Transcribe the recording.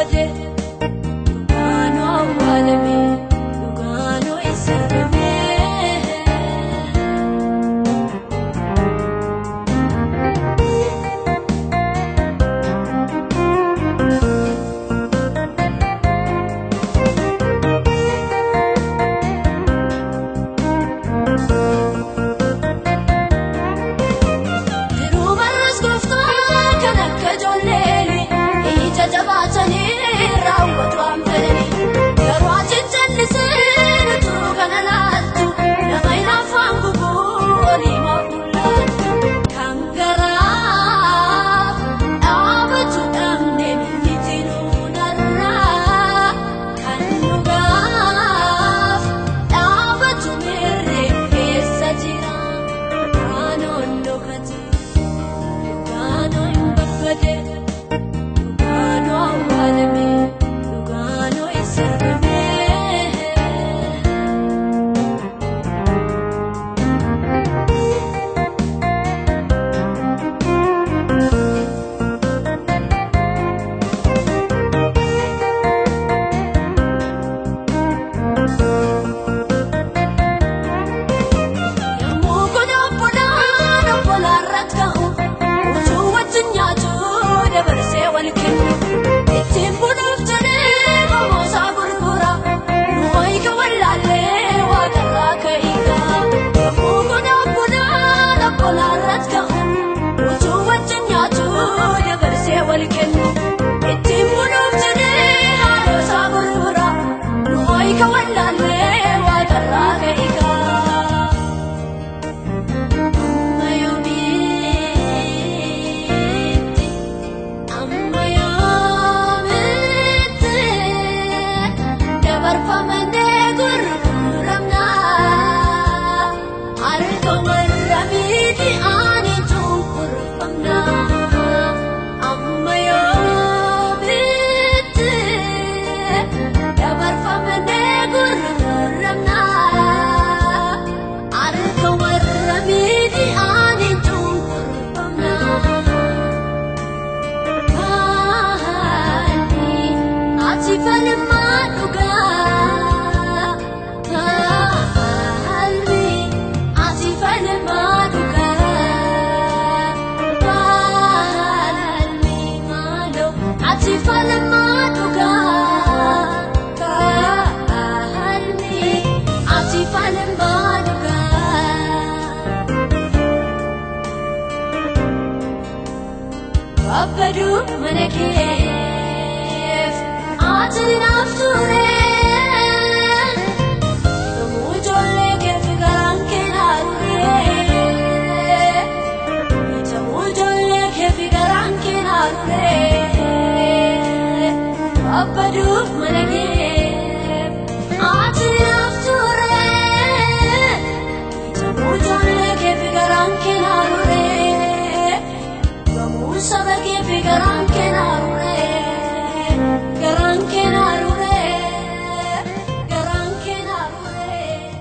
babbade, dhugaanoo awwaalame, dhugaanoo eessa argame? Yeroo barras gooftaa kan akka ijoolleeni ija jabaatanii raawwatu waan fedhani. Garuu ati jallisee utuu kana laaltu nama hinaaffaan gubuu olii maaf mul'attu. Kan garaaf dhaabatu dhabne biyyi nuunarraa kan dhugaaf dhaabatu mirree keessa jira. Dhugaanoon dhokate, dhugaanoo hin babbade, dhugaanoo awwaalame, dhugaanoo eessa argame? Yommuu kun obbolaan obbolaarratti ka'u, utuu wajjin nyaatu dabarsee wal kennu. Ittiin buluuf jedhee qomoosaa gurgura, nu hoyika wallaallee waaqarraa ka'iika. Yommuu kun obbolaan obbolaarratti ka'u, utuu wajjin nyaatu dabarsee wal kennu. Ittiin buluuf jedhee haadhoosaa gurgura, nu hoyika wallaallee waaqarraa ka'iika. Amma yoomiitti, amma yoomiitti, dabarfamnee gurguramna. Harka warra miidhaan cunqurfamna. Amma yoomiitti, dabarfamnee gurguramna. Harka warra miidhaan cunqurfamna. Kaalli ati falmaa dhugaa. Kaalli ati falmaa dhugaa. Kaalli maaloo ati falmaa dhugaa. Kaalli ati falmaa dhugaa. Babbaduu mana keef ati naaf ture. Yommuu ijoollee keef garaan kee naarure. Yommuu ijoollee keef garaan kee naarure. Babbaduu mana keef.